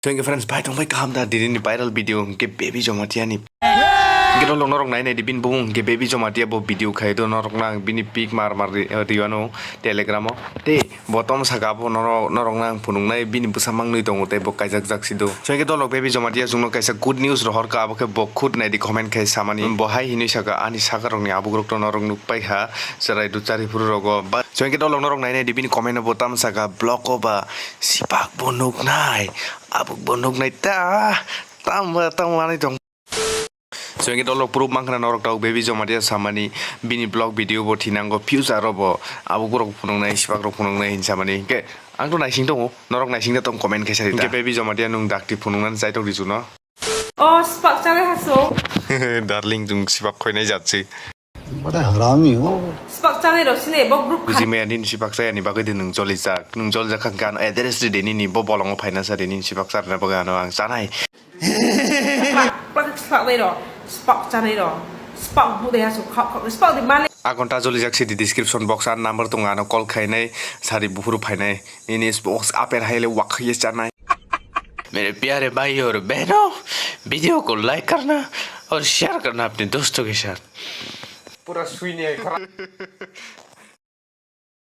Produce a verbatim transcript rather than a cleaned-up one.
So hingke friends, bai tongbai kaham da dini ni viral video hingke Baby Jamatia ni. Hingke dolok norok nai nai di bini bumung hingke Baby Jamatia bo video khai do norok nang bini pic mar mar ri-, riwano Telegram o. Te bo tom saka bo norok, norok nang phunuk nai bini bwsa mangnoi tongo tei bo kaijak jak si do. So hingke dolok Baby Jamatia chwngno kaisa good news rohor ka abo khe bo khud nai di comment khai samani. Bo hai hinui saka ani saka rok ni abuk rok to norok nuk pai kha cherai do chari phuru rogo. Ba, so hingke dolok norok nai nai di bini comment o bo tam saka block o ba sipak bo nuk nai. Abuk bo nuknai ta, tamo, tamo manwi tong. So, hingke dolok proof mankha norok tau Baby Jamatia samani bini vlog video bo thinango future o bo abuk borok phunuknai, sipak rok phunuknai hin samani. Hingke ang to naising tongo, norok naising da tong comment khe sari ta. Hingke Baby Jamatia nung dakti phunuknani chaitok di chuno. O, sipak chale haso. Darling, chwng sipak khoinai jatsi. Bada harami ho. Sipak chale ro sine bo group kha. Buji maya nini sipak chaya ni bagwi de nung joli jak. Nung joli jak kha ano address ri de nini bo bolongo phaina sa de nini sipak charna bagwi ano ang chanai. Plak plak sipak dai ro. Sipak chanai ro. Sipak bu de haso khak khak sipak di male. A gonta joli jak si di description box an number tongo ano call khainai sari buphuru phainai. Nini box aper haile wak ye chanai. मेरे प्यारे भाई और बहनों, वीडियो को लाइक करना और शेयर करना अपने दोस्तों के साथ। Pura sui ni khara.